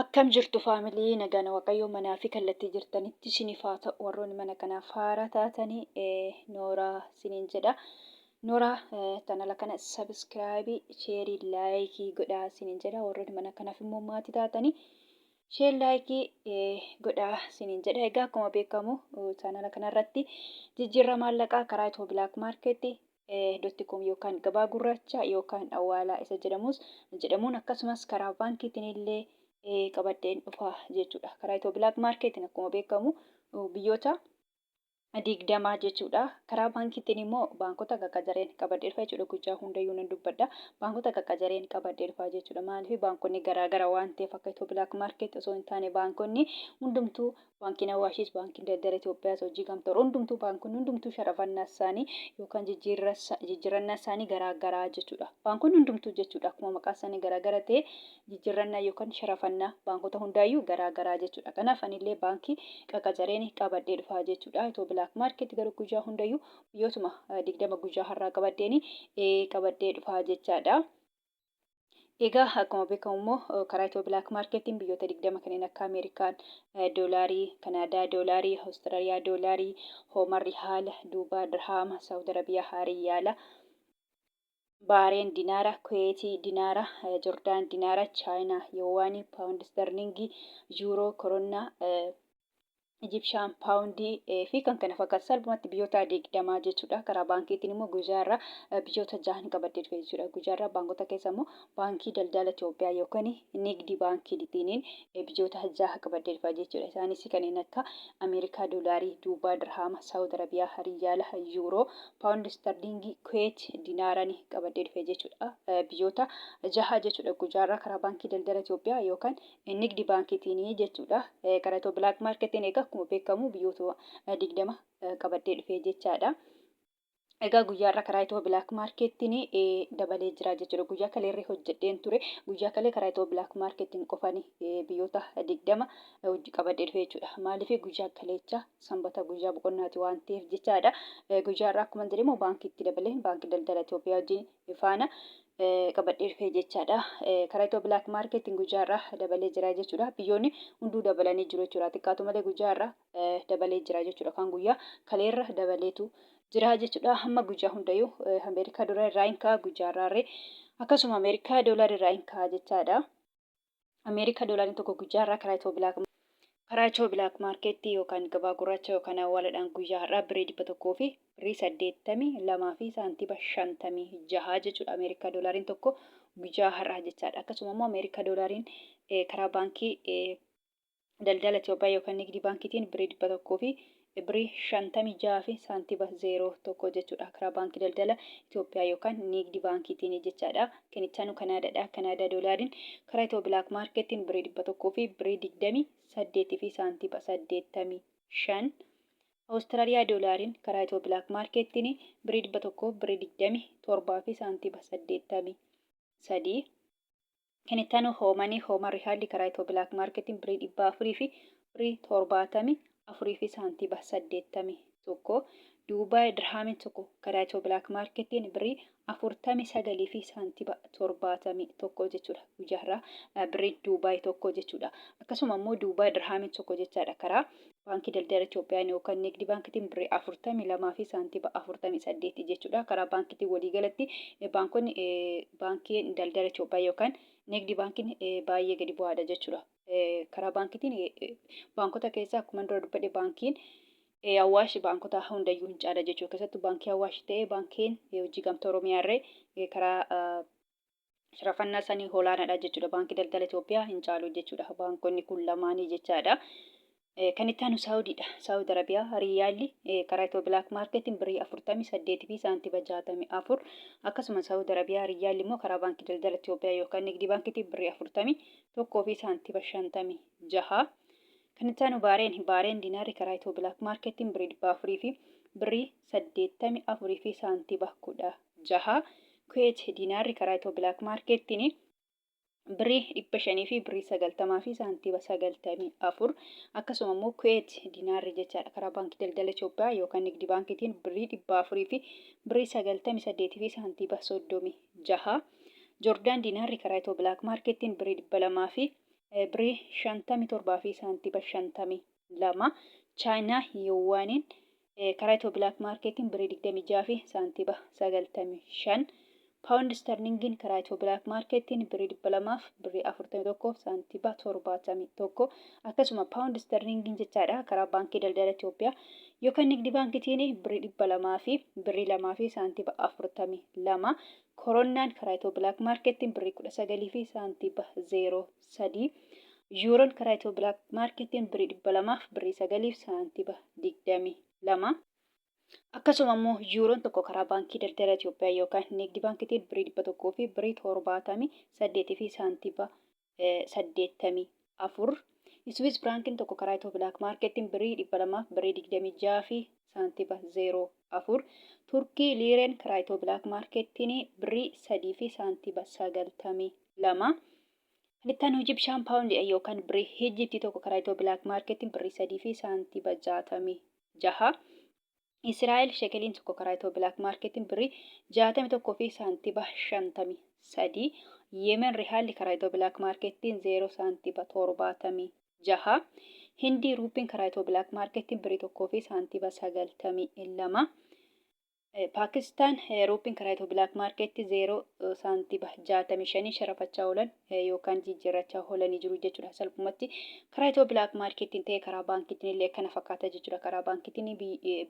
Akkam jirtu family nagaan waaqayyoo manaa fi kallattii jirtanitti isiniif haa ta'u warroonni mana kanaaf haaraa taatanii nooraa isiniin jedha. Nooraa tanala kana sabiskiraayibii sheerii laayikii godhaa isiniin jedha warroonni mana kanaaf immoo maatii taatanii sheer laayikii godhaa isiniin jedha. Egaa akkuma beekamu chaanala kanarratti jijjiirraa maallaqaa karaa Itoo Bilaak Maarkeetti dot com yookaan gabaa gurraacha yookaan awwaalaa isa jedhamus jedhamuun akkasumas karaa baankiitiin illee qabadheen dhufa jechuudha. Karaa Itoo Bilaak Maarkeetiin akkuma beekamu biyyoota 20 jechuudha. Karaa baankiitiin immoo baankota qaqqajareen qabadhee dhufa jechuudha. Guyyaa hundayyuu nan dubbadha. Baankota qaqqajareen qabadhee dhufa jechuudha. Maaliif baankonni garaagara waan ta'eef akka Itoo Bilaak Maarkeet osoo hin taane baankonni hundumtuu Baankiin Awaashis, Baankiin Daldala Itoophiyaas, Hojii Gamtaa hundumtuu baankonni hundumtuu sharafannaa isaanii yookaan jijjiirrannaa isaanii garaa garaa jechuudha. Baankonni hundumtuu jechuudha akkuma maqaa isaanii garaa gara ta'e jijjiirrannaa yookaan sharafannaa baankota hundaayyuu garaa garaa jechuudha. Kanaaf anillee baankii qaqacareen qabadhee dhufaa jechuudha. Itoo Bilaak Maarkeet garuu guyyaa hundayyuu guyyootuma 20 guyyaa har'aa qabadheeni qabadhee dhufaa jechaadha. Egaa akkuma beekamu immoo karaa Itiyoo Bilaak Maarkeetiin biyyoota 20 kanneen akka Ameerikaan doolaarii, Kanaadaa doolaarii, Awustiraaliyaa doolaarii, Hoomar Rihaala, Duubaa Dirhaama, Saawud Arabiyaa Riyaala, Baareen Dinaara, Kuweetii Dinaara, Jordaan Dinaara, Chaayinaa Yowaanii, Paawundi Isterlingii, Yuuroo, Koronnaa, Ijipshaan paawundii fi kan kana fakkaatu salphumatti biyyoota 20 jechuudha. Karaa baankiitiin immoo guyyaa irraa biyyoota jahan qabadhee dhufe jechuudha. Guyyaa irraa baankota keessa immoo baankii daldala Itoophiyaa yookaan nigdi baankiitiin biyyoota jaha qabadhee dhufa jechuudha. Isaanis kanneen akka Ameerikaa doolaarii, Duubaa dirhaama, Saawud Arabiyaa riyaala, Yuuroo, paawundi istarliingii, Kuweet dinaarani qabadhee dhufe jechuudha. Biyyoota jaha jechuudha guyyaa irraa karaa baankii daldala Itoophiyaa yookaan Nigdi baankiitiini jechuudha. Karaa Itoo Bilaak Maarketiin egaa akkuma beekamu biyyoota 20 qabadhee dhufee jechaadha. Egaa guyyaa irra karaa Itoo Bilaak Maarkeettiin dabalee jira jechuudha. Guyyaa kaleerree hojjedheen ture. Guyyaa kalee karaa Itoo Bilaak Maarkeettiin qofani biyyoota 20 hojii qabadhee dhufe jechuudha. Maaliif guyyaa kaleecha sanbata guyyaa boqonnaati waan ta'eef jechaadha. Guyyaa irraa akkuma jedhamu baankiitti dabalee baankii daldala Itoophiyaa wajjin faana qabadhee dhufee jechaadha. Karaa Itoo Bilaak Maarkeetiin guyyaa irraa dabalee jira jechuudha. Biyyoonni hunduu dabalanii jiru jechuudha. Xiqqaatu malee guyyaa irraa dabalee jira jechuudha. Kan guyyaa kaleerra dabaleetu jira jechuudha. Hamma guyyaa hundayyuu Ameerikaa doolaar irraa hin ka'a guyyaa irraarree akkasuma Ameerikaa doolaar irraa hin ka'a jechaadha. Ameerikaa doolaariin tokko guyyaa har'aa karaa Itoo Bilaak karaa Itoo Bilaak Maarkeettii yookaan gabaa gurraacha yookaan awwaaladhaan guyyaa har'aa birrii 100 fi birrii 82 fi saantiba 56 jechuudha. Ameerikaa doolaariin tokko guyyaa har'aa jechaadha. Akkasuma immoo Ameerikaa doolaariin karaa baankii daldala Itoophiyaa yookaan nigdii baankiitiin birrii 100 fi birrii 56 fi saantiba 01 jechuudha. Karaa baankii daldala Itoophiyaa yookaan nigdi baankiitiin jechaadha. Kan itti aanu Kanaadaadha. Kanaadaa doolaariin karaa Itiyoo Bilaak Maarkeettiin birrii 100 fi birrii 28 fi saantiba 85. Awustiraaliyaa doolaariin karaa Itiyoo Bilaak Maarkeettiin birrii 100 birrii 27 fi saantiba 83. Kan itti aanu Hoomanii Hooma Rihaalli karaa Itiyoo Bilaak Maarketiin birrii 400 fi birrii 74 fi saantiba 81. Duubaay Dirhaamiin tokko karaa Itiyoo Bilaak Maarketiin birrii 49 fi saantiba 71 jechuudha. Guyyaa har'aa birriin Duubaay tokko jechuudha. Akkasuma immoo Duubaay Dirhaamiin tokko jechaadha karaa Baankii Daldala Itoophiyaa yookaan Nigdi Baankitiin birrii 42 fi saantiba 48 jechuudha. Karaa baankiitiin waliigalatti baankonni baankiin daldala Itoophiyaa yookaan Nigdi Baankiin baay'ee gadi bu'aadha jechuudha. Karaa baankiitiin baankota keessaa akkuma dura dubbadhe baankiin Awaash baankota hundayyuu hin caala jechuudha. Keessattuu baankii Awaash ta'ee baankiin hojii gamtaa Oromiyaa irree karaa sharafannaa isaanii olaanaadha jechuudha. Baankii Daldala Itoophiyaa hin caalu jechuudha. Baankonni kun lamaanii jechaadha. Kan itti aanu Saawudiidha. Saawud Arabiyaa Riyaalli karaa Itiyoo Bilaak Maarkeetiin birrii 48 fi saantiba 64 akkasuma Saawud Arabiyaa Riyaalli immoo karaa Baankii Daldala Itoophiyaa yookaan Nigdii Baankiitiin birrii 41 fi saantiba 56. Kan itti aanu Baareen. Baareen diinaarri karaa Itiyoo Bilaak Maarkeetiin birrii 400 fi birrii 84 fi saantiba 16. Kuweet diinaarri karaa Itiyoo Bilaak Maarkeettiin birrii 500 fi birrii 90 fi saantiba 94 akkasuma immoo Kuweet diinaarri jechaadha karaa baankii daldala Itoophiyaa yookaan nigdi baankiitiin birrii 400 fi birrii 98 fi saantiba 36. Joordaan diinaarri karaa Itiyoo Bilaak Maarkeettiin birrii 200 fi Birrii 57 fi saantiba 52. Chaayinaa Yuwaaniin karaa Itiyoo Bilaak Maarkeetiin birrii 26 fi saantiba 95. Paawundi Isterlingiin karaa Itiyoo Bilaak Maarkeetiin birrii 200 fi birrii 41 fi saantiba 71. Akkasuma Paawundi Isterlingiin jechaadha karaa Baankii Daldala Itiyoophiyaa yookaan Nigdi Baankitiin birrii 200 fi birrii 2 fi saantiba 42. Koronnaan karaa Itiyoo Bilaak Maarkeettiin birrii 19 fi saantiba 03. Yuuroon karaa Itiyoo Bilaak Maarkeettiin birrii 200 fi birrii 9 fi saantiba 22. Akkasuma immoo Yuuroon tokko karaa Baankii Daldala Itiyoophiyaa yookaan Nigdi Baankitiin birrii 100 fi birrii 78 fi saantiba 84. Iswiis Firaankiin tokko karaa Itiyoo Bilaak Maarkeettiin birrii 200 fi birrii 26 fi saantiba 04. Turkii Liireen karaa Itiyoo Bilaak Maarkeettiin birrii 3 fi saantiba 92. Kan itti aanu Ijibshaan Paawundi yookaan birrii Ijibtii tokko karaa Itiyoo Bilaak Maarkeettiin birrii 3 fi saantiba 66. Isiraa'el shekeliin tokko karaa Itiyoo Bilaak Maarkeetiin birrii 61 fi saantiba 53. Yemen Rihaalli karaa Itiyoo Bilaak Maarkeettiin 0 saantiba 76. Hindii Ruupiin karaa Itiyoo Bilaak Maarkeettiin birrii 1 fi saantiba 92. Paakistaan Ruupiin karaa Itiyoo Bilaak Maarkeetti 0 saantiba 65 sharafachaa oolan yookaan jijjiirrachaa oolanii jiru jechuudha. Salphumatti karaa Itiyoo Bilaak Maarkeettiin ta'e karaa baankiitiin illee kana fakkaata jechuudha. Karaa baankiitiin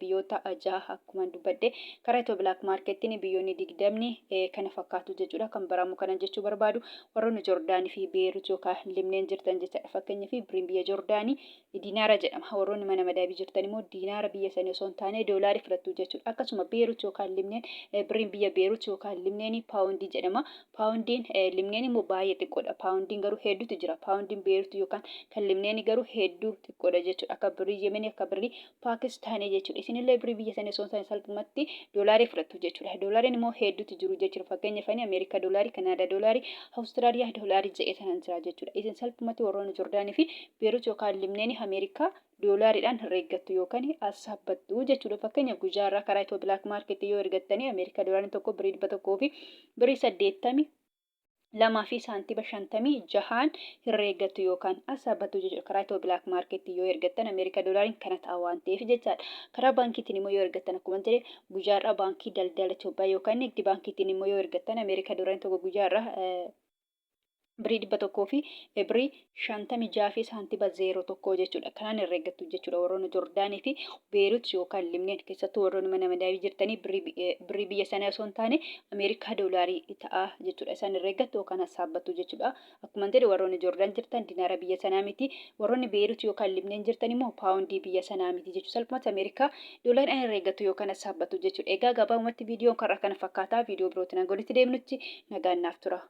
biyyoota jaha akkuma dubbadhe karaa Itiyoo Bilaak Maarkeettiin biyyoonni 20 kana fakkaatu jechuudha. Kan baramu kana jechuu barbaadu warroonni Joordaanii fi Beerut yookaan Libneen jirtan jechaadha. Fakkeenyaaf biriin biyya Joordaanii Dinaara jedhama. Warroonni mana madaabii jirtan immoo diinaara biyya sanii osoo hin taane doolaarii fudhattu jechuudha. Akkasuma Beerut yookaan Libneen birriin biyya Beerut yookaan Libneen paawundii jedhama. Paawundiin Libneen immoo baay'ee xiqqoodha. Paawundiin garuu hedduutu jira. Paawundiin Beerut yookaan kan Libneen garuu hedduu xiqqoodha jechuudha. Akka birrii Yemenii akka birrii Paakistaanii jechuudha. Isinillee birrii biyya sanii osoo hin taane salphumatti doolaarii fudhattu jechuudha. Doolaariin immoo hedduutu jiru jechuudha. Fakkeenyaaf ani Ameerikaa doolaarii, Kanaadaa doolaarii, Awustiraaliyaa doolaarii jedhee sanan jira jechuudha. Isin salphumatti warroonni Jordaanii fi Beerut yookaan Libneeni Ameerikaa doolaariidhaan herreeggattu yookaan assaabbattu jechuudha. Fakkeenyaaf guyyaa irraa karaa Itiyoo Bilaak Maarkeetti yoo ergattanii Ameerikaa doolaariin tokko birrii 100 fi birrii 82 fi saantiba 56n herreeggattu yookaan assaabbattu jechuudha. Karaa Itiyoo Bilaak Maarkeetti yoo ergattan Ameerikaa doolaariin kana ta'a waan ta'eef jechaadha. Karaa baankiitiin immoo yoo ergattan akkuma jedhe guyyaa irraa baankii daldala Itoophiyaa yookaan Nigdi baankiitiin immoo yoo ergattan Ameerikaa doolaariin tokko guyyaa irraa birii 100 fi birii 56 fi saantiba 01 jechuudha. Kanaan herreeggattu jechuudha. Warroonni Jordaanii fi Beerut yookaan Libneen keessattuu warroonni mana madaamii jirtanii birrii biyya sanaa osoo hin taane Ameerikaa doolaarii ta'a jechuudha. Isaan herreeggattu yookaan hassaabbattu jechuudha. Akkuma jedhe warroonni Jordaan jirtan dinaara biyya sanaa miti. Warroonni Beerut yookaan Libneen jirtan immoo paawundii biyya sanaa miti jechuudha. Salphumatti Ameerikaa doolaariin herreeggattu yookaan hassaabbattu jechuudha. Egaa gabaabumatti viidiyoon karra kana fakkaata. Viidiyoo birootiin hanga walitti deemnutti nagaan naaf tura.